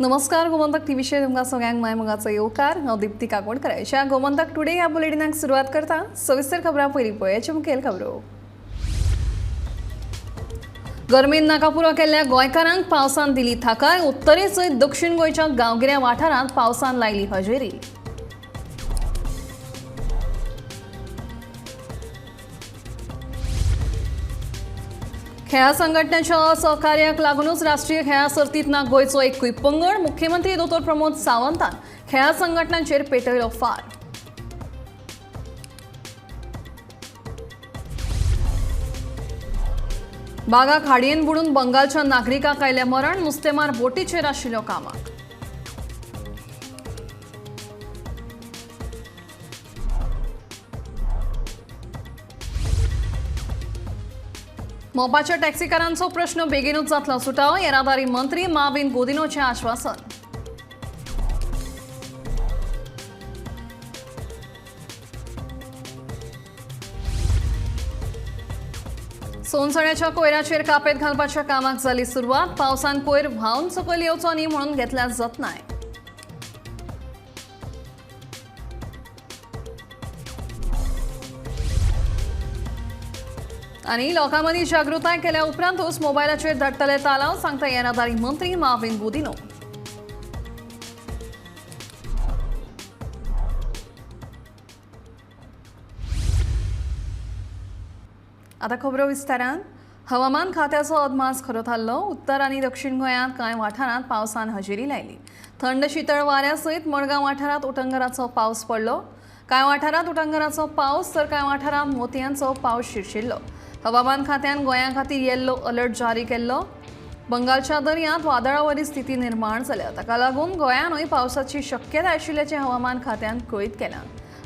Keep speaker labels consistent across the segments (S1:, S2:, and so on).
S1: नमस्कार, गोमंतक टीव्हीचेर तुमकां सगळ्यांक माय मोगाचो येवकार. हांव दिप्ती काकोडकर. अशा गोमंतक टुडे ह्या बुलेटिनाक सुरवात करता. सविस्तर खबरां पयलीं पळयाच्यो मुखेल खबरो. गरमेन नाकापुरो केल्ल्या गोंयकारांक पावसान दिली थाकाय. उत्तरे सयत दक्षिण गोंयच्या गांवगिऱ्या वाठारांत पावसान लायली हजेरी. खेळां संघटनेच्या सहकार्याक लागूनच राष्ट्रीय खेळां सर्तींत ना गोंयचो एकूय पंगड. मुख्यमंत्री दोतोर प्रमोद सावंतान खेळां संघटनांचेर पेटयलो फार. बागा खाडयेन बुडून बंगालच्या नागरिकाक आयलें मरण. नुस्तेमार बोटीचेर आशिल्लो कामाक. मोपाच्या टॅक्सीकारांचो प्रश्न बेगीनूच जातलो सुटावो. येरादारी मंत्री माविन गोदिनोचें आश्वासन. सोनसण्याच्या कोयराचेर कापेत घालपाच्या कामाक जाली सुरवात. पावसान कोयर व्हांवन सकयल येवचो न्ही म्हणून घेतल्या जतनाय. आनी लोकां मदीं जागृताय केल्या उपरांतूच मोबायलाचेर धाडटले तालाव, सांगता येरादारी मंत्री माविन गुदिन्हो. आतां खबरो विस्तारान. हवामान खात्याचो अदमास खरो थारलो. उत्तर आनी दक्षिण गोंयांत कांय वाठारांत पावसान हजेरी लायली. थंड शितळ वाऱ्या सयत मडगांव वाठारांत उटंगराचो पावस पडलो. कांय वाठारांत उटंगराचो पावस तर कांय वाठारांत मोतयांचो पावस शिरशिल्लो. हवामान खात्यान गोंया खातीर येल्लो अलर्ट जारी केल्लो. बंगालच्या दर्यांत वादळावरी स्थिती निर्माण जाल्या. ताका लागून गोंयानूय पावसाची शक्यताय आशिल्ल्याचें हवामान खात्यान कळीत केलां.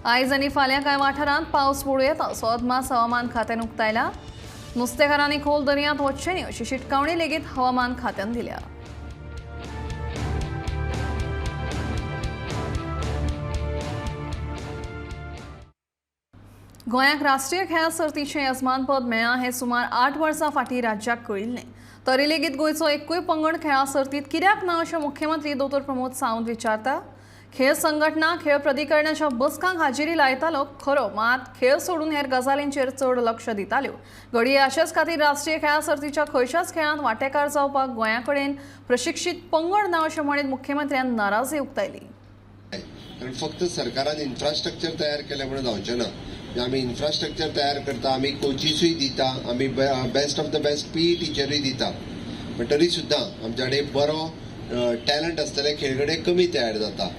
S1: आयज आनी फाल्यां कांय वाठारांत पावस पडूं येता असो अदमास हवामान खात्यान उक्तायला. नुस्तेकारांनी खोल दर्यांत वचचें न्ही अशी शिटकावणी लेगीत हवामान खात्यान दिल्या. गोंयाक राष्ट्रीय खेळां सर्तीचें येजमानपद मेळ्ळां हें सुमार 8 वर्सां फाटीं राज्याक कळिल्लें. तरी लेगीत गोंयचो एकूय पंगड खेळां सर्तींत कित्याक ना अशें मुख्यमंत्री दोतोर प्रमोद सावंत विचारता. खेळ संघटना खेळ प्राधिकरणाच्या बसकांक हाजेरी लायतालो खरो, मात खेळ सोडून हेर गजालींचेर चड लक्ष दिताल्यो. घडये अशेच खातीर राष्ट्रीय खेळां सर्तीच्या खंयच्याच खेळांत वांटेकार जावपाक गोंया कडेन प्रशिक्षीत पंगड ना अशें म्हणीत मुख्यमंत्र्यान नाराजी उक्तायली.
S2: कारण फक्त सरकारान इन्फ्रास्ट्रक्चर तयार केलें म्हणून जावचें ना. आमी इन्फ्रास्ट्रक्चर तयार करता, आमी कोचिसूय दिता, आमी best of the best PE टिचरूय दिता, पण तरी सुद्दां आमच्या कडेन बरो टॅलंट आसतले खेळगडे कमी तयार जाता.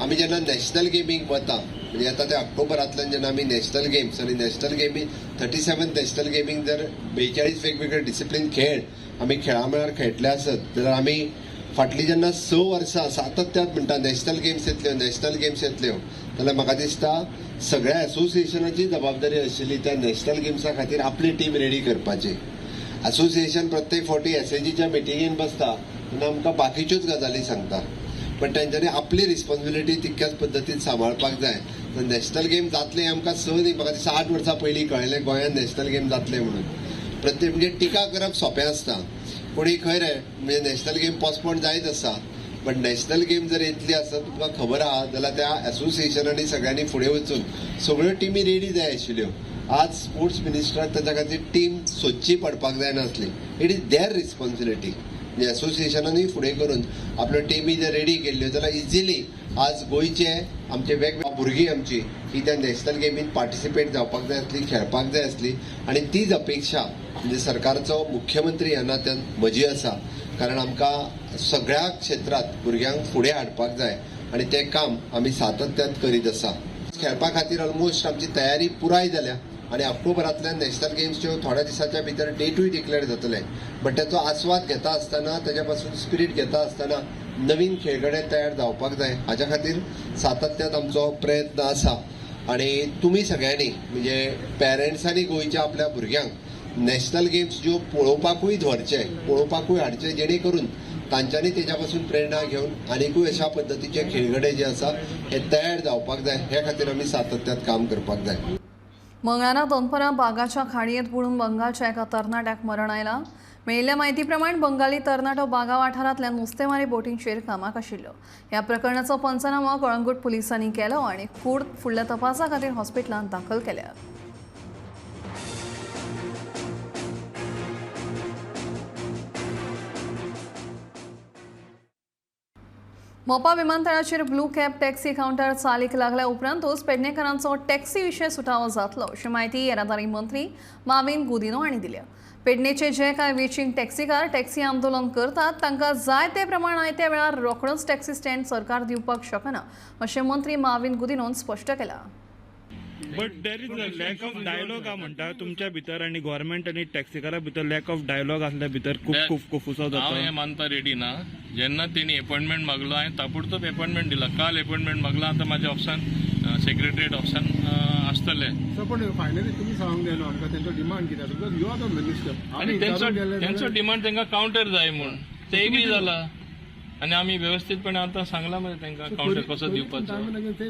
S2: आमी जेन्ना नॅशनल गेमींग वता, म्हणजे आतां ते ऑक्टोबरांतल्यान जेन्ना आमी नॅशनल गेम्स आनी नॅशनल गेमींग 37 नॅशनल गेमींग जर 42 वेगवेगळे डिसिप्लीन खेळ आमी खेळा मळार खेळटले आसत जाल्यार आमी फाटलीं जेन्ना 6 वर्सां सातत्यात म्हणटा नॅशनल गेम्स येतल्यो, नॅशनल गेम्स येतल्यो, जाल्यार म्हाका दिसता सगळ्या एसोसिएशनाची जबाबदारी आशिल्ली त्या नॅशनल गेम्सा खातीर आपली टीम रेडी करपाची. एसोसिएशन प्रत्येक फावटी एसएजीच्या मिटिंगेन बसता तेन्ना आमकां बाकीच्योच गजाली सांगता, पण तेंच्यांनी आपली रिस्पॉन्सिबिलिटी तितक्याच पद्दतीन सांबाळपाक जाय. तर नॅशनल गेम जातले आमकां 6 न्ही, म्हाका दिसता 8 वर्सां पयलीं कळ्ळें गोंयांत नॅशनल गेम जातले म्हणून. प्रत्येक म्हणजे टिका करप सोंपें आसता, कोणी खंय रे म्हणजे नॅशनल गेम पोस्टपोन जायत आसा, बट नॅशनल गेम जर येतली आसत तुमकां खबर आहा जाल्यार त्या एसोसिएशनांनी सगळ्यांनी फुडें वचून सगळ्यो टिमी रेडी जाय आशिल्ल्यो. आज स्पोर्ट्स मिनिस्टराक ताच्या खातीर टीम सोदची पडपाक जायनासली. It is there responsibility. म्हणजे एसोसिएशनानूय फुडें करून आपल्यो टिमी जर रेडी केल्ल्यो जाल्यार इजिली आज गोंयचे आमचे वेगवेगळे भुरगीं आमची ही त्या नॅशनल गेमीन पार्टिसिपेट जावपाक जाय आसली, खेळपाक जाय आसली. आनी तीच अपेक्षा म्हणजे सरकारचो मुख्यमंत्री ह्या नात्यान म्हजी आसा, कारण आमकां सगळ्या क्षेत्रांत भुरग्यांक फुडें हाडपाक जाय आनी तें काम आमी सातत्यान करीत आसा. खेळपा खातीर ऑलमोस्ट आमची तयारी पुराय जाल्या आनी ऑक्टोबरांतल्यान नॅशनल गेम्सच्यो थोड्या दिसाच्या भितर डेटूय डिक्लेअर जातले. बट तेचो आस्वाद घेता आसतना, तेच्या पासून स्पिरीट घेता आसतना नवीन खेळगडे तयार जावपाक जाय, हाच्या खातीर सातत्यान आमचो प्रयत्न आसा. आनी तुमी सगळ्यांनी म्हणजे पेरंट्सांनी गोंयच्या आपल्या भुरग्यांक नॅशनल गेम्स ज्यो पळोवपाकूय व्हरचे, पळोवपाकूय हाडचे, जेणे करून तांच्यांनी तेच्या पासून प्रेरणा घेवन आनिकूय अशा पद्दतीचे खेळगडे जे आसा हे तयार जावपाक जाय. हे खातीर आमी सातत्यात काम करपाक जाय.
S1: मंगळारा दनपरां बागाच्या खाडयेंत बुडून बंगालच्या एका तरणाट्याक मरण आयलां. मेळिल्ल्या म्हायती प्रमाण बंगाली तरणाटो बागा वाठारांतल्या नुस्तेमारी बोटींचेर कामाक आशिल्लो. ह्या प्रकरणाचो पंचनामो कळंगूट पुलिसांनी केलो आनी कूड फुडल्या तपासा खातीर हॉस्पिटलांत दाखल केल्या. मोपा विमानतळाचेर ब्लू कॅब टॅक्सी कावंटर चालीक लागल्या उपरांतूच पेडणेकरांचो टॅक्सी विशय सुटावो जातलो अशी म्हायती येरादारी मंत्री माविन गुदिन्हो हांणी दिल्या. पेडणेचे जे कांय वेचींग टॅक्सीकार टॅक्सी आंदोलन करतात तांकां जाय ते प्रमाण आयत्या वेळार रोखडोच टॅक्सी स्टँड सरकार दिवपाक शकना अशें मंत्री माविन गुदिन्होन स्पश्ट केलां.
S3: But there is a lack of dialogue म्हणटा तुमच्या भितर आनी गव्हर्मेंट आनी टॅक्सीकारा भितर लॅक ऑफ डायलॉग असल्या भितर खूब खूब कोफुसो
S4: हांव
S3: जाता.
S4: हें मानपा रेडी ना. जेन्ना तेणी एपॉयंटमेंट मागलो हांवें ताबडतोब एपॉयंटमेंट दिला. काल एपॉयंटमेंट मागला, आतां म्हाज्या ऑफिसान सेक्रेटरीएट ऑफिसान आसतले.
S5: सर पण फायनली तुमी सांगूंक जाय न्हू आमकां तेंचो डिमांड कितें आसा, because you are the minister.
S4: आनी तेंचो डिमांड तांकां कावंटर जाय म्हूण ते एग्री जाला आनी आमी वेवस्थीतपणे आतां सांगलां मरे तांकां कावंटर कसो दिवपाचो.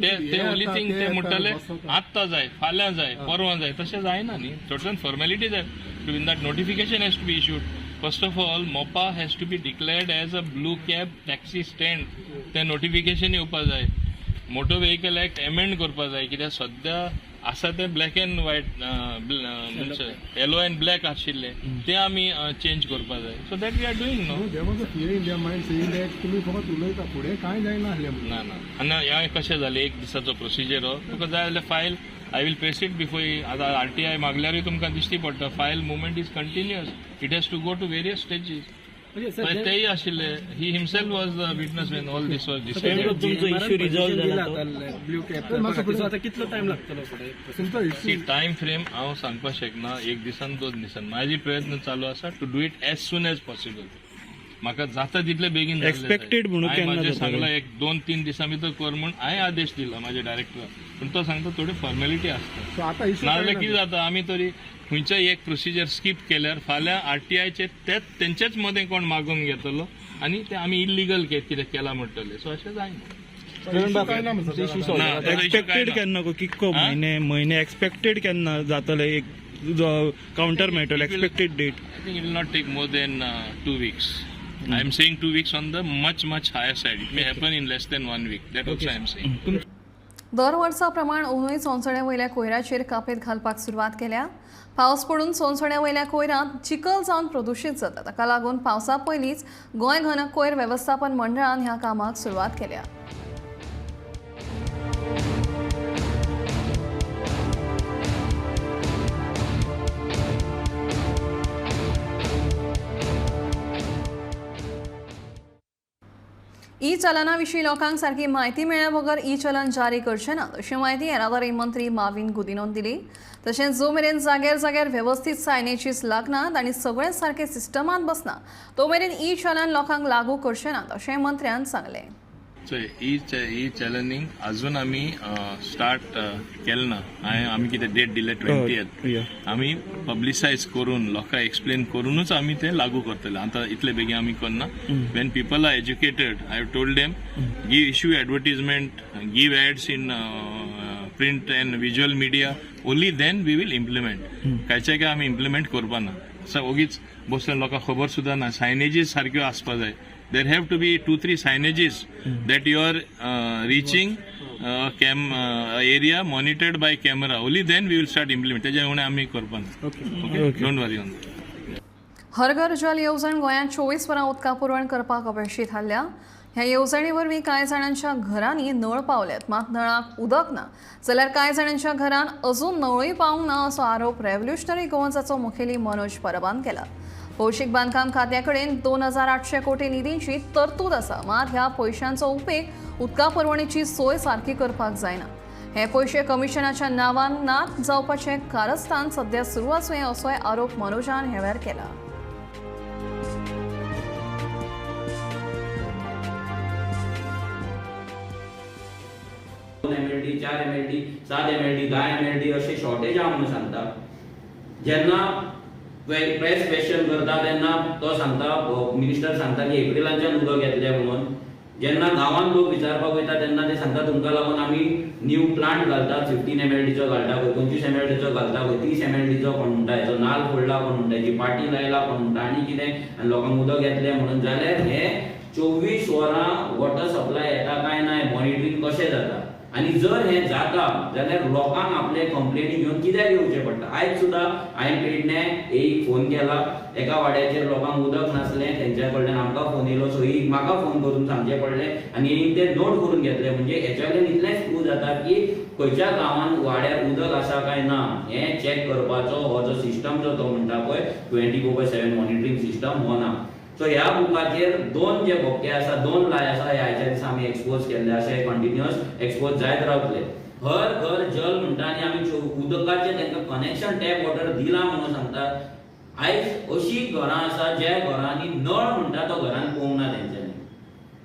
S4: ते ओनली थिंग ते म्हणटाले आत्तां जाय, फाल्यां जाय, परवां जाय, तशें जायना न्ही. चडसान फॉर्मेलिटी जाय. In that notification has to be issued. First of all Mopa has to be declared as a blue cab taxi stand. तें नोटिफिकेशन येवपा जाय. मोटर व्हेकल एक्ट एमेंड करपा जाय, कित्याक सद्या आसा तें ब्लॅक एंड व्हायट, म्हणजे येलो एंड ब्लॅक आशिल्लें तें आमी चेंज करपा जाय. So that we are doing no.
S5: There was a fear in their mind saying that तुमी फकत उलयता, फुडें कांय जायना आसलें म्हणून.
S4: ना ना, आनी हें कशें जालें, एक दिसाचो प्रोसिजर हो. तुका जाय जाल्यार file I will press it before. आतां आरटीआय मागल्यारूय तुमकां दिश्टी पडटा. File movement is continuous, it has to go to various stages. तेय आशिल्ले, he himself was the witness when all this was decided.
S6: तुमचो इश्यू रिझॉल्व जाला तो?
S7: ब्लू कॅब आता कितलो टायम लागतलो फुडें?
S5: तुमचो इश्यू
S4: टायम फ्रेम हांव सांगपाक शकना, एक दिसान दोन दिसान. म्हाजी प्रयत्न चालू आसा to do it as soon as possible. म्हाका जाता तितले बेगीन जाल्लें जाय.
S3: Expected म्हणून
S4: हांवें
S3: केन्ना
S4: म्हाजें
S3: जातलें?
S4: सांगलां एक 2-3 दिसां भितर कर म्हूण हांवें आदेश दिला म्हाज्या डायरेक्टराक, पूण तो सांगता थोडी फॉर्मेलिटी आसता.
S5: सो आतां इश्यू
S4: नाजाल्यार कितें जाता, आमी तरी खंयचोय एक प्रोसिजर स्कीप केल्यार फाल्यां आरटीआयचे तेच तेंचेच मदें कोण मागून घेतलो आनी ते आमी इल्लिगल कितें केलां म्हणटले. सो अशें जायना.
S5: काय ना म्हणटा
S4: ना, ताजो issue काय
S3: एक्सपेक्टेड
S4: ना.
S3: केन्ना गो कितको म्हयने म्हयने एक्सपेक्टेड केन्ना जातले एक कावंटर मेळटलो expected date?
S4: I think it will not take more than 2 weeks. I am saying 2 weeks on the much, much higher side. It may happen in less than 1 week. That also I am saying.
S1: दर वर्सा प्रमाण अंदूय सोनसण्या वयल्या कोयराचेर कापेत घालपाक सुरवात केल्या. पावस पडून सोनसण्या वयल्या कोयरांत चिखल जावन प्रदुशीत जाता. ताका लागून पावसा पयलींच गोंय घन कोयर वेवस्थापन मंडळान ह्या कामाक सुरवात केल्या. ई चलना विशीं लोकांक सारकी म्हायती मेळ्ळ्या बगर ई चलन जारी करचे ना अशी म्हायती येरादारी मंत्री माविन गुदिन्होन दिली. तशेंच जो मेरेन जाग्यार जाग्यार वेवस्थीत सायनेजीस लागनात आनी सगळें सारकें सिस्टमांत बसना तो मेरेन ई चलन लोकांक लागू करचे नात अशें मंत्र्यान सांगलें.
S4: चोय, ई चॅलनींग अजून आमी स्टार्ट केलें ना. हांवें आमी कितें डेट दिले 20th, आमी पब्लिसायज करून लोकांक एक्सप्लेन करूनच आमी तें लागू करतले. आतां इतले बेगीन आमी करना. When people are educated, I have told them give issue advertisement, give ads in print and visual media, only then we will implement. कांयचे काय आमी इम्प्लिमेंट करपा ना. ओगीच बसले लोकांक खबर सुद्दां ना. सायनेजीस सारक्यो आसपा जाय. There have to be 2-3 signages that you are reaching area monitored by camera. Only then we will start implement. तेज्या उणें आमी करपा ना. Okay, don't worry on that.
S1: हर घर जल येवजण गोंयांत 24 वरां उदका पुरवण करपाक अपेशी थारल्या. ह्या येवजणे वरवीं कांय जाणांच्या घरांनी नळ पावल्यात, मात नळाक उदक ना जाल्यार कांय जाणांच्या घरांत अजून नळूय पावूंक ना असो आरोप रेव्होल्युशनरी गोवन्साचो मुखेली मनोज परबान केला. भौशीक बांदकाम खात्या कडेन 2800 कोटी निधींची तरतूद आसा, मात ह्या पयशांचो उपेग उदका पुरवणेची सोय सारकी करपाक जायना. हे पयशे कमिशनाच्या नांवान नात जावपाचें कारस्थान सध्या सुरू आसूं असोय आरोप मनोजान ह्या वेळार केला.
S8: MLD, 4 MLD, 7 MLD, 10 MLD अशे शॉर्टेज आहा म्हणून सांगता. जेन्ना प्रेस क्वेश्चन करता तेन्ना तो सांगता, मिनिस्टर सांगता की एप्रिलांच्यान उदक येतलें म्हणून. जेन्ना गांवांत लोक विचारपाक वयता तेन्ना ते सांगता तुमकां लागून आमी न्यू प्लांट घालतात, 15 MLDचो घालता खंय, 25 MLDचो घालता खंय, 30 MLDचो कोण म्हणटा, हेचो नाल फोडला कोण म्हणटा, हेची पाटी लायला कोण म्हणटा आनी कितें, आनी लोकांक उदक येतलें म्हणून. जाल्यार हे 24 वरां वॉटर सप्लाय येता काय ना मॉनिटरींग कशें जाता? आनी जर हें जाता जाल्यार लोकांक आपले कंप्लेनी घेवन कित्याक येवचें पडटा? आयज सुद्दां हांवें पेडणे एक फोन केला, एका वाड्याचेर लोकांक उदक नासलें, तेंच्या कडल्यान आमकां फोन येयलो, सो एक म्हाका फोन करून सांगचें पडलें आनी एक ते नोट करून घेतले. म्हणजे हेच्या वयल्यान इतलेंच प्रूव जाता की खंयच्या गांवांत वाड्यार उदक आसा काय ना हें चॅक करपाचो हो जो सिस्टम जो तो म्हणटा पळय 24/7 मॉनिटरींग सिस्टम हो ना. सो ह्या बुकाचेर दोन जे बोके आसा, दोन लाय आसा, हे आयच्या दिसा आमी एक्सपोज केल्ले आसा, हे कंटिन्युअस एक्सपोज जायत रावतले. हर घर जल म्हणटा आनी आमी उदकाचें तांकां कनेक्शन टॅप वॉटर दिलां म्हणून सांगतात. आयज अशी घरां आसा ज्या घरांनी नळ म्हणटा तो घरान पोवंक ना तेंच्यांनी,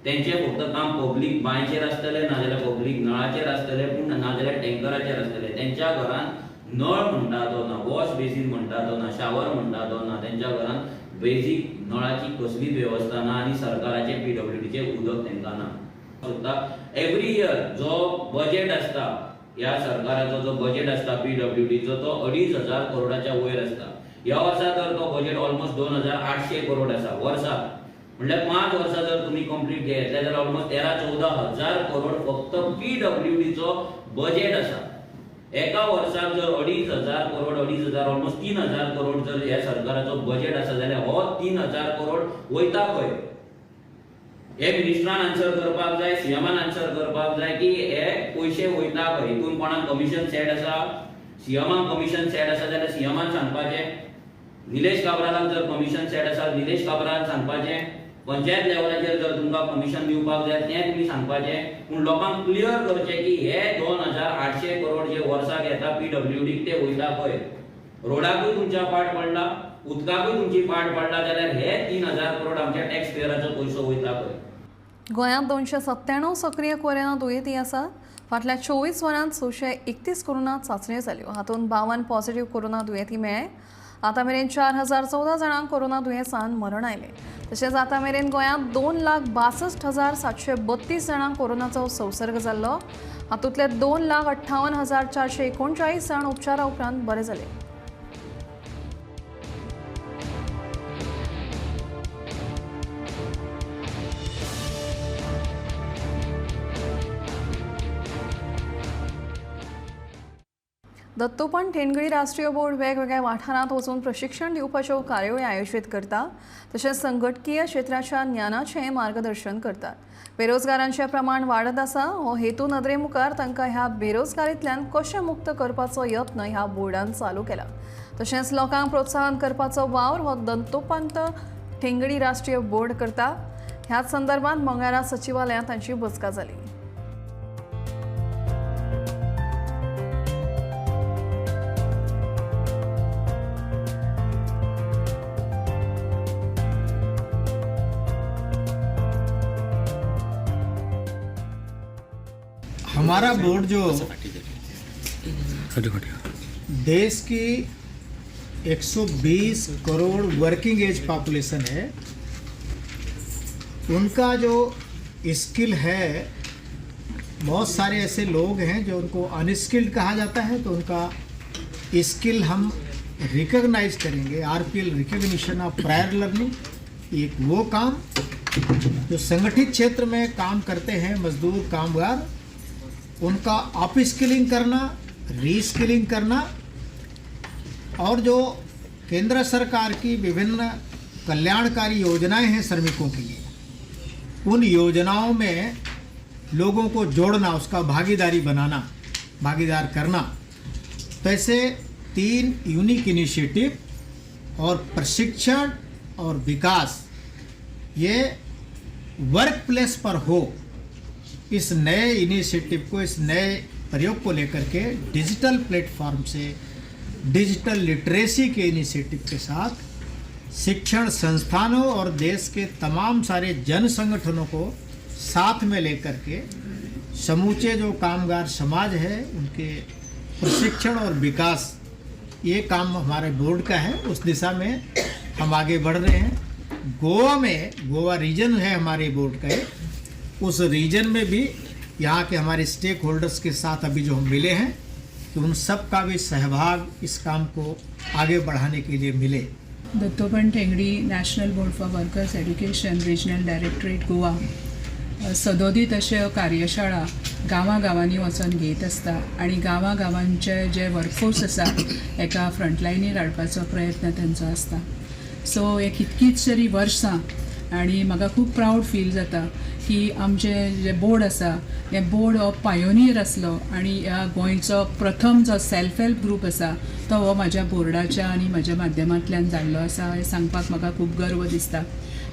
S8: तेंचें फक्त काम पब्लीक बांयचेर आसतलें, नाजाल्यार पब्लीक नळाचेर आसतलें, पूण नाजाल्यार टँकराचेर आसतलें. तेंच्या घरान नळ म्हणटा तो ना, वॉश बेसीन म्हणटा तो ना, शावर म्हणटा तो ना, तेंच्या घरान बेजीक नळाची कसलीच वेवस्था ना आनी सरकाराचे PWDचें उदक तांकां ना. सोदता एवरी इयर जो बजेट आसता ह्या सरकाराचो जो बजेट आसता PWDचो तो 2500 करोडाच्या वयर आसता. ह्या वर्सा तर तो बजेट ऑलमोस्ट 2800 करोड आसा वर्साक, म्हणल्यार 5 वर्सां जर तुमी कंप्लीट घेतले जाल्यार ऑलमोस्ट 13-14 हजार करोड फक्त PWDचो बजेट आसा. एका वर्साक जर 2500 करोड, 2500 ऑलमोस्ट 3000 करोड जर ह्या सरकाराचो बजेट आसा जाल्यार हो 3000 करोड वयता खंय? हे मिनिस्टरान आन्सर करपाक जाय, सीएमान आन्सर करपाक जाय की हे पयशे वयता खंय, हितून कोणाक कमिशन सेट आसा? सीएमाक कमिशन सेट आसा जाल्यार सीएमान सांगपाचें, निलेश काब्रालाक जर कमिशन सेट आसा निलेश काब्रालान सांगपाचें, पंचायत लेवलाचेर जर तुमकां कमिशन दिवपाक जाय तें तुमी सांगपाचें, पूण लोकांक क्लियर करचें की हे 2800 करोड जे वर्साक येता PWDक ते वयता खंय. रोडाकूय तुमच्या पाट पडला, उदकाकूय तुमची पाट पडला, जाल्यार हे 3000 करोड आमच्या टॅक्स पेयराचो पयसो वयता खंय.
S1: गोंयांत 297 सक्रीय कोरोना दुयेंती आसात. फाटल्या 24 वरांत 631 कोरोना चांचण्यो जाल्यो, हातूंत 52 पॉझिटिव्ह कोरोना दुयेंती मेळ्ळे. आतां मेरेन 4014 जाणांक कोरोना दुयेंसान मरण आयलें. तशेंच आतां मेरेन गोंयांत 2,62,732 जाणांक कोरोनाचो संसर्ग जाल्लो. हातूंतले 2,58,439 जाण उपचारा उपरांत बरे जाले. दत्तोपंत ठेंगडी राष्ट्रीय बोर्ड वेगवेगळ्या वाठारांत वचून प्रशिक्षण दिवपाच्यो कार्यावळी आयोजीत करता, तशेंच संघटकीय क्षेत्राच्या ज्ञानाचें मार्गदर्शन करतात. बेरोजगारांचें प्रमाण वाडत आसा, हो हेतू नदरे मुखार तांकां ह्या बेरोजगारींतल्यान कशें मुक्त करपाचो यत्न ह्या बोर्डान चालू केला. तशेंच लोकांक प्रोत्साहन करपाचो वावर हो दत्तोपंत ठेंगडी राष्ट्रीय बोर्ड करता. ह्याच संदर्भात मंगळारा सचिवालयांत तांची बसका जाली.
S9: हमारा बोर्ड जो देश की 120 करोड़ वर्किंग एज पॉपुलेशन है, उनका जो स्किल है, बहुत सारे ऐसे लोग हैं जो उनको अनस्किल्ड कहा जाता है, तो उनका स्किल हम रिकॉग्नाइज करेंगे। RPL recognition of prior learning, एक वो काम जो संगठित क्षेत्र में काम करते हैं मजदूर कामगार, उनका अप स्किलिंग करना, रीस्किलिंग करना, और जो केंद्र सरकार की विभिन्न कल्याणकारी योजनाएं हैं श्रमिकों के लिए, उन योजनाओं में लोगों को जोड़ना, उसका भागीदारी बनाना, भागीदार करना। तो ऐसे 3 यूनिक इनिशिएटिव और प्रशिक्षण और विकास ये वर्क प्लेस पर हो, इस नए इनिशिएटिव को, इस नए प्रयोग को लेकर के डिजिटल प्लेटफॉर्म से डिजिटल लिटरेसी के इनिशिएटिव के साथ शिक्षण संस्थानों और देश के तमाम सारे जन संगठनों को साथ में लेकर के समूचे जो कामगार समाज है उनके प्रशिक्षण और विकास, ये काम हमारे बोर्ड का है। उस दिशा में हम आगे बढ़ रहे हैं। गोवा में, गोवा रीजन है हमारे बोर्ड का एक, उस रीजन में भी यहाँ के हमारे स्टेक होल्डर्स के साथ अभी जो हम मिले हैं, कि उन सब का भी सहभाग इस काम को आगे बढ़ाने के लिए मिले।
S10: Dattopant Thengadi national board for workers education regional directorate Goa सदोदीत अश्यो कार्यशाळा गांवागांवांनी वचोन घेत आसता आनी गांवागांवांचे जे वर्कफोर्स आसा एका फ्रंटलायनीर हाडपाचो प्रयत्न तेंचो आसता। सो हे कितकीच तरी वर्सां आनी म्हाका खूब प्रावड फील जाता की आमचे जे बोर्ड आसा हे बोर्ड हो पायोनियर आसलो आनी ह्या गोंयचो प्रथम जो सेल्फ हेल्प ग्रूप आसा तो हो म्हाज्या बोर्डाच्या आनी म्हाज्या माध्यमांतल्यान जाल्लो आसा हें सांगपाक म्हाका खूब गर्व दिसता।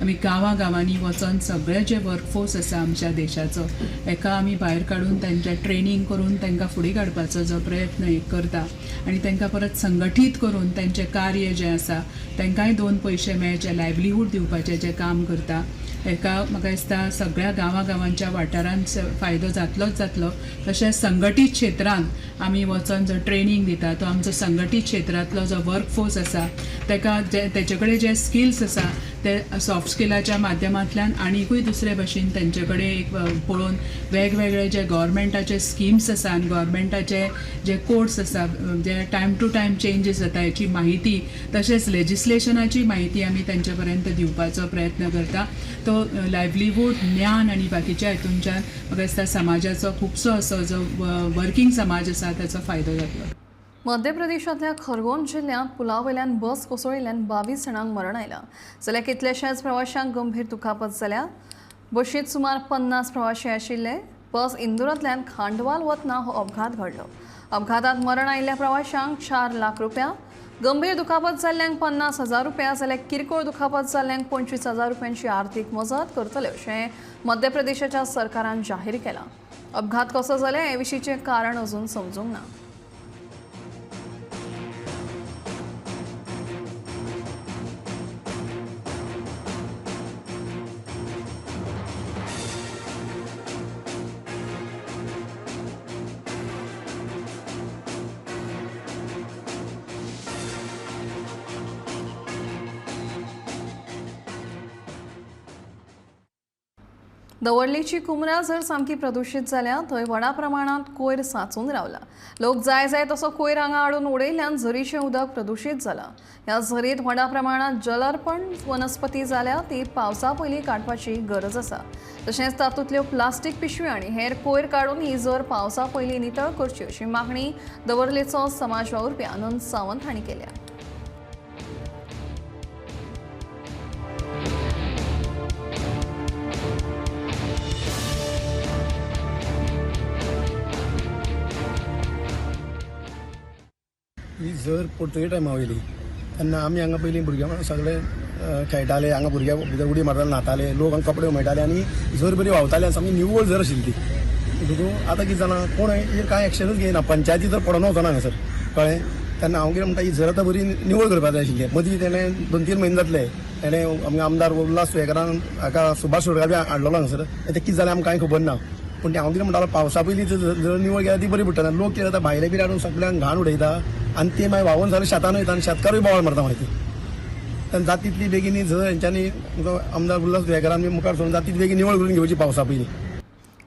S10: आमी गांवागांवांनी वचोन सगळे जे वर्कफोर्स आसा आमच्या देशाचो हेका आमी भायर काडून तांचें ट्रेनींग करून तांकां फुडें काडपाचो जो प्रयत्न एक करता आनी तांकां परत संघटीत करून तांचें कार्य जें आसा तांकांय दोन पयशे मेळचे लायवलीहूड दिवपाचें जें काम करता हेका म्हाका दिसता सगळ्या गांवागांवांच्या वाठारांत फायदो जातलोच जातलो। तशेंच संघटीत क्षेत्रांत आमी वचोन जो ट्रेनींग दिता तो आमचो संघटीत क्षेत्रांतलो जो वर्कफोर्स आसा ताका तेचे कडेन जे स्किल्स आसा ते सॉफ्ट स्किलाच्या माध्यमांतल्यान आनिकूय दुसरे भशेन तेंचे कडेन एक पळोवन वेगवेगळे जे गव्हर्मेंटाचे स्किम्स आसा आनी गव्हर्मेंटाचे जे कोड्स आसा जे टायम टू टायम चेंजीस जाता हेची म्हायती तशेंच लेजिस्लेशनाची म्हायती आमी तेंचे पर्यंत दिवपाचो प्रयत्न करता। तो लायवलीहूड ज्ञान आनी बाकीच्या हितूनच्यान म्हाका दिसता समाजाचो खुबसो असो जो वर्कींग समाज आसा ताचो फायदो जातलो।
S1: मध्य प्रदेशांतल्या खरगोन जिल्ल्यांत पुलावयल्यान बस कोसळिल्ल्यान 22 जाणांक मरण आयलां, जाल्यार कितल्याशाच प्रवाशांक गंभीर दुखापत जाल्या। बशींत सुमार 50 प्रवाशी आशिल्ले। बस इंदुरांतल्यान खांडवाल वतना हो अपघात घडलो। अपघातांत मरण आयिल्ल्या प्रवाशांक 4 लाख रुपया, गंभीर दुखापत जाल्ल्यांक 50,000 रुपया, जाल्यार किरकोळ दुखापत जाल्ल्यांक 25,000 रुपयांची आर्थीक मजत करतले अशें मध्य प्रदेशाच्या सरकारान जाहीर केलां। अपघात कसो जाले हे विशींचें कारण अजून समजूंक ना। दवर्लीची कुमरा जर सामकी प्रदूषित जाल्या थंय व्हडा प्रमाणात कोयर सांचून रावला। लोक जाय जाय तसो कोयर हांगा हाडून उडयल्ल्यान झरीचें उदक प्रदूषित जालां। ह्या झरीत व्हडा प्रमाणात जलर्पण वनस्पती जाल्या ती पावसा पयलीं काडपाची गरज आसा। तशेंच तातूंतल्यो प्लास्टीक पिशव्यो आनी हेर कोयर काडून ही झर पावसा पयलीं नितळ करची अशी मागणी दवर्लेचो समाज वावुरपी आनंद सावंत हांणी केल्या।
S5: ही झर पोर्तुगेज टायमा वयली तेन्ना आमी हांगा पयलीं भुरग्यां सगळे खेळटाले, हांगा भुरग्यां भितर उडी मारताले, न्हाताले, लोक हांगा कपडे उमळटाले आनी झर बरी व्हांवताली आनी सामकी निवळ झर आशिल्ली ती। म्हणटकूच आतां कितें जालां, कोण हेजेर कांय एक्शनूच घेयना, पंचायती तर पडोन वचना हांगासर, कळ्ळें? तेन्ना हांव कितें म्हणटा, ही झर आतां बरी निवळ करपाक जाय आशिल्ली। मदीं तेणें 2-3 म्हयने जातले तेणें आमगे आमदार उल्हास तुयेंकारान हाका सुभाष शिरोडकार बी हाडलेलो हांगासर, तें कितें जालें आमकां कांय खबर ना। पूण हांव कितें म्हणटालो, पावसा पयलीं जर निवळ केल्यार ती बरी पडटली। लोक कितें जाता, भायले बी हाडून सगळ्यांक घाण उडयता आनी ते मागीर व्हांवून सगळे शेतान वयता आनी शेतकारूय बोवाळ मारता मागीर तेन्ना जाता तितली बेगीन ही झर हेंच्यांनी आमदार उल्हास तुयेंकारान बी मुखार सरून जाता तितली बेगीन निवळ करून घेवची पावसा पयलीं।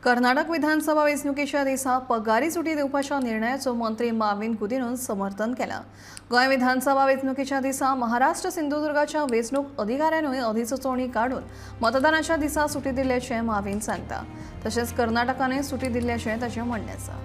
S1: कर्नाटक विधानसभा वेंचणुकेच्या दिसा पगारी सुटी दिवपाच्या निर्णयाचो मंत्री माविन गुदिन्होन समर्थन केलां। गोंय विधानसभा वेंचणुकेच्या दिसा महाराष्ट्र सिंधुदुर्गाच्या वेंचणूक अधिकाऱ्यानूय अधिसुचोवणी काडून मतदानाच्या दिसा सुटी दिल्ल्याचें माविन सांगता। तशेंच कर्नाटकानूय सुटी दिल्ल्याचें ताचें म्हणणें आसा।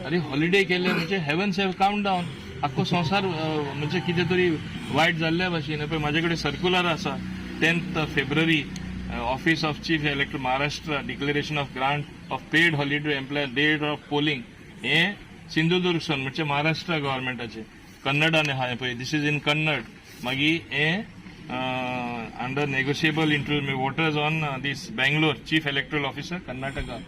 S4: अरे हॉलिडे केले म्हणजे हेवन्स have calm down, आख्खो संवसार म्हणजे कितें तरी वायट जाल्ल्या भाशेन। पळय म्हाजे कडेन सर्क्युलर आसा, 10th February office of chief elector Maharashtra declaration of grant of paid holiday employee date of polling हें सिंधुदुर्ग सन म्हणजे महाराष्ट्र गव्हर्मेंटाचें कन्नडान आहा पळय, this is in Kannada. मागीर हें under negotiable interview voters on this Bangalore chief electoral officer Karnataka.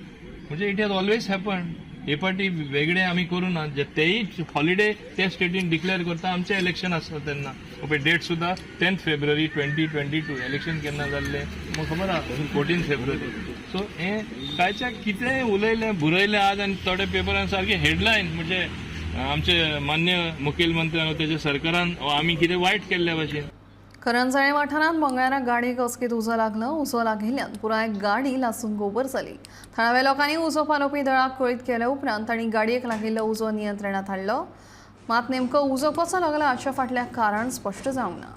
S4: म्हणजे it has always happen. हे पाटी वेगळे आमी करूं ना, जे तेय हॉलिडे त्या स्टेटीन डिक्लेअर करता, आमचें इलेक्शन आसता तेन्ना पळय डेट सुद्दां 10th February 2022 election केन्ना जाल्लें म्हाका खबर आहा, 14 फेब्रुवारी। सो हें कांयच्या कितेंय उलयलें बुरयलें आज आनी थोडे पेपरान सारकें हेडलायन म्हणजे आमचे मान्य मुखेलमंत्र्यान तेच्या सरकारान आमी कितें वायट केल्ल्या भाशेन.
S1: करंजाळे वाठारांत मंगळारा गाडयेक अचकीत उजो लागलो. उजो लागिल्ल्यान पुराय गाडी लासून गोबर जाली. थळाव्या लोकांनी उजो पालोवपी दळाक कळीत केल्या उपरांत तांणी गाडयेक लागिल्लो उजो नियंत्रणांत हाडलो. मात नेमको उजो कसो लागला हाच्या फाटल्या कारण स्पश्ट जावंक ना.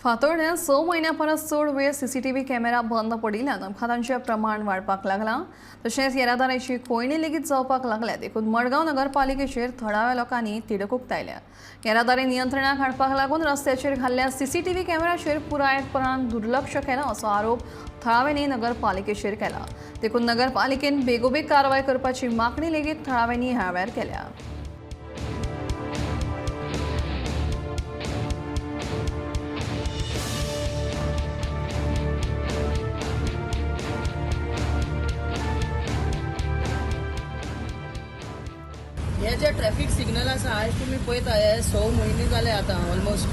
S1: फातोड्ड्यां 6 म्हयन्यां परस चड वेळ सीसीटीव्ही कॅमेरा बंद पडिल्ल्यान अपघातांचें प्रमाण वाडपाक लागलां. तशेंच येरादारीची कोंयडी लेगीत जावपाक लागल्या. देखून मडगांव नगरपालिकेचेर थळाव्या लोकांनी तिडक उक्तायल्या. येरादारी नियंत्रणाक हाडपाक लागून रस्त्याचेर घाल्ल्या सीसीटीव्ही कॅमेराचेर पुरायपणान दुर्लक्ष केलां असो आरोप थळाव्यांनी नगरपालिकेचेर केला. देखून नगरपालिकेन बेगोबेग कारवाय करपाची मागणी लेगीत थळाव्यांनी ह्या वेळार केल्या.
S6: हे जे ट्रॅफिक सिग्नल आसा आयज तुमी पळयता, हे 6 म्हयने जाले आतां ऑलमोस्ट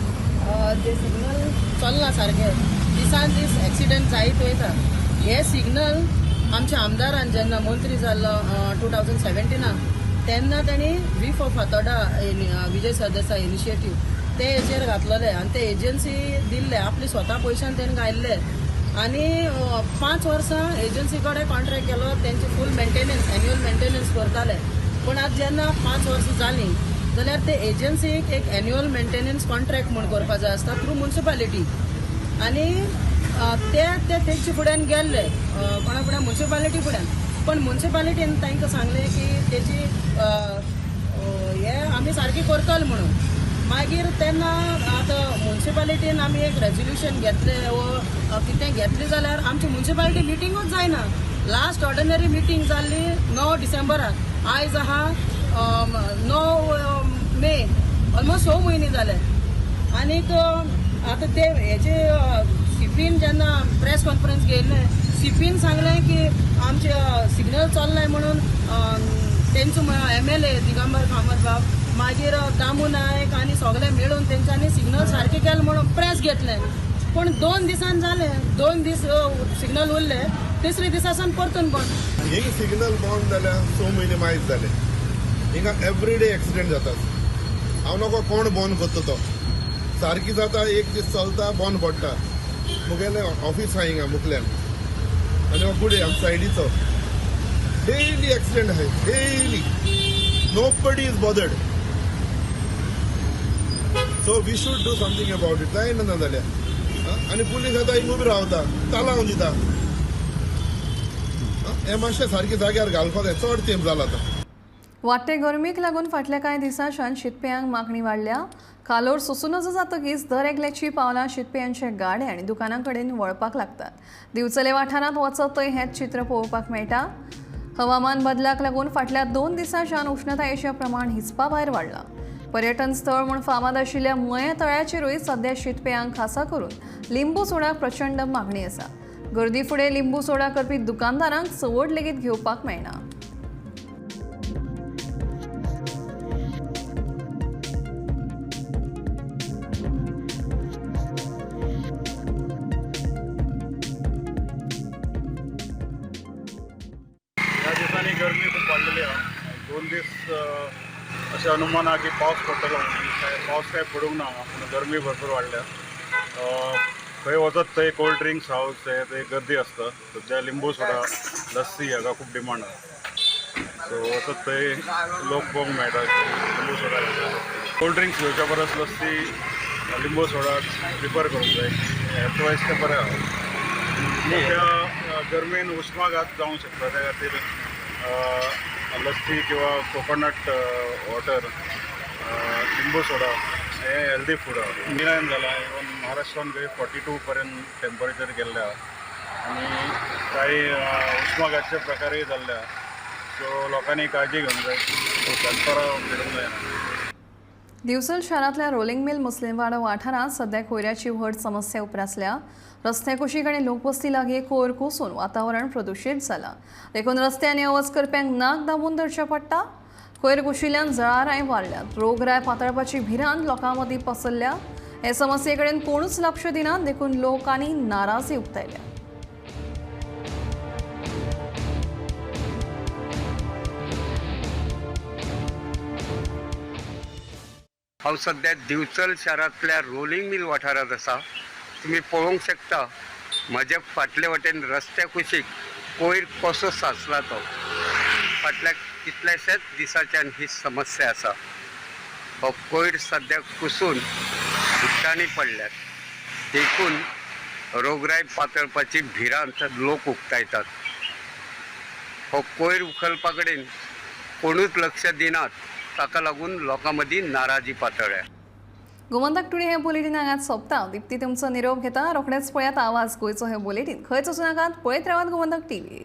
S6: ते सिग्नल चलना सारके, दिसान दीस एक्सिडंट जायत वयता. हे सिग्नल आमच्या आमदारान जेन्ना मंत्री जाल्लो 2017 तेन्ना तांणी V for Fatorda Vijay Sardesai initiative ते हेचेर घातलेले आनी ते एजन्सी दिल्ले आपले स्वता पयशान तेणें घायल्ले आनी 5 वर्सां एजन्सी कडेन कॉन्ट्रॅक्ट केलो, तेंचे फूल मेंटेनन्स एन्युअल मेंटेनन्स करताले. पूण आतां जेन्ना 5 वर्सां जालीं जाल्यार ते एजन्सीक एक एन्युअल मेंटेनन्स कॉन्ट्रॅक्ट म्हूण करपा जाय आसता थ्रू मुन्सिपालिटी आनी ते तेंचे फुड्यान गेल्ले कोणा फुड्यान मुन्सिपालिटी फुड्यान, पण मुन्सिपालिटीन तांकां सांगलें की तेजी हे आमी सारकी करतले म्हणून. मागीर तेन्ना आतां मुन्सिपालिटीन आमी एक रेजोल्युशन घेतलें वो कितें घेतलें जाल्यार आमची मुन्सिपालिटी मिटिंगूच जायना. लास्ट ऑर्डिनरी मिटींग जाल्ली 9 डिसेंबराक, आयज आहा 9 मे, ऑलमोस्ट 6 म्हयने जाले. आनीक आतां ते हेजे सीपीन जेन्ना प्रेस कॉन्फरन्स घेयल्लें, सीपीन सांगलें की आमचे सिग्नल चल्लाय म्हणून तेंचो MLA Digambar Kamat बाब, मागीर दामू नायक आनी सगळे मेळून तेंच्यांनी सिग्नल सारकें केलें म्हणून प्रेस घेतलें. पूण 2 दिसान जालें, 2 दीस सिग्नल उरले, तिसरे दिसा सावन परतून बंद.
S11: हिंग सिग्नल बंद जाल्यार 6 म्हयने मायज जाले. हिंगा एवरीडे एक्सिडेंट जातात. हांव नको कोण बंद करता तो सारकी जाता, एक दीस चलता बंद पडटा. मुगेलें ऑफीस आहा हिंगा मुखल्यान आनी हो गुडे आम सायडीचो डेली एक्सिडेंट आहाय, daily. Nobody is bothered. So we should do something about it. जायना ना जाल्यार आनी पुलीस आतां हिंग उबी रावता, तालांव दिता. हें मातशें सारकें जाग्यार घालपाक जाय, चड तेंप जाला आतां.
S1: वाडटे गरमेक लागून फाटल्या कांय दिसांच्यान शितपेयांक मागणी वाडल्या. कालोर सोसूं नजो जातकीच दर एकल्याची पावलां शितपेयांचे गाडे आनी दुकानां कडेन वळपाक लागतात. दिवचले वाठारांत वचत थंय हेंच चित्र पळोवपाक मेळटा. हवामान बदलाक लागून फाटल्या 2 दिसांच्यान उश्णतायेचें प्रमाण हिसपा भायर वाडलां. पर्यटन स्थळ म्हूण फामाद आशिल्ल्या मये तळ्याचेरूय सद्या शितपेयांक खासा करून लिंबू सोडाक प्रचंड मागणी आसा. गर्दी फुडें लिंबू सोडा करपी दुकानदारांक चवड लेगीत घेवपाक मेळना.
S12: ह्या दिसांनी गरमी खूब वाडलेली आहा. 2 दीस अशें अनुमान आहा की पावस पडटलो म्हणून, पावस काय पडूंक ना पूण गरमी भरपूर वाडल्या. खंय वचत थंय कोल्ड ड्रिंक्स हावस हे थंय गर्दी आसता. सद्या लिंबू सोडा, लस्सी हाका खूब डिमांड आहा. सो वचत थंय लोक पळोवंक मेळटा लिंबू सोडा, कोल्ड ड्रिंक्स घेवच्या परस लस्सी, लिंबू सोडा प्रिफर करूंक जाय. हेल्थ वायज तें बरें आहा. त्या गरमेन उश्माघात जावंक शकता, त्या खातीर लस्सी किंवा कोकोनट वॉटर, लिंबू सोडा हे हेल्दी फूड आहा. इंडियान जाला, इवन महाराष्ट्रान खंय 42 पर्यंत टेम्परेचर गेल्लें आहा आनी कांय उश्माघातचे प्रकारय जाल्ले आहा. सो लोकांनी काळजी घेवंक जाय, दनपारां फिरूंक जायना.
S1: दिवचल शारांतल्या रोलिंग मिल मुस्लिमवाडो वाठारांत सध्या कोयराची व्हड समस्या उप्रासल्या. रस्त्या कुशीक आनी लोकवस्ती लागीं कोयर कोसून वातावरण प्रदुशीत जालां. देखून रस्त्यांनी वच करप्यांक नाक दामून धरचें पडटा. कोयर कुशिल्ल्यान जळारांय वाडल्यात. रोगराय पातळपाची भिरांत लोकां मदीं पसरल्या. हे समस्ये कडेन कोणूच लक्ष दिना, देखून लोकांनी नाराजी उक्तायल्या.
S13: हांव सद्या दिवचल शारांतल्या रोलिंग मिल वाठारांत आसा. तुमी पळोवंक शकता म्हज्या फाटले वटेन रस्त्या कुशीक कोयर कसो साचला तो. फाटल्या कितल्याशाच दिसाच्यान ही समस्या आसा. हो कोयर सद्या कुसून उदकांनी पडल्यात, देखून रोगराय पातळपाची भिरांत लोक उक्तायतात. हो कोयर उखलपा कडेन कोणूच लक्ष दिनात, ताका लागून लोकां मदीं नाराजी पातळ्ळ्या.
S1: गोमंतक टुडे हे बुलेटीन हांगाच सोंपता. दीप्ती तुमचो निरोप घेता. रोखडेच पळयात आवाज गोंयचो हे बुलेटीन. खंयच वचूं नाकात, पळयत रावात गोमंतक टीव्ही.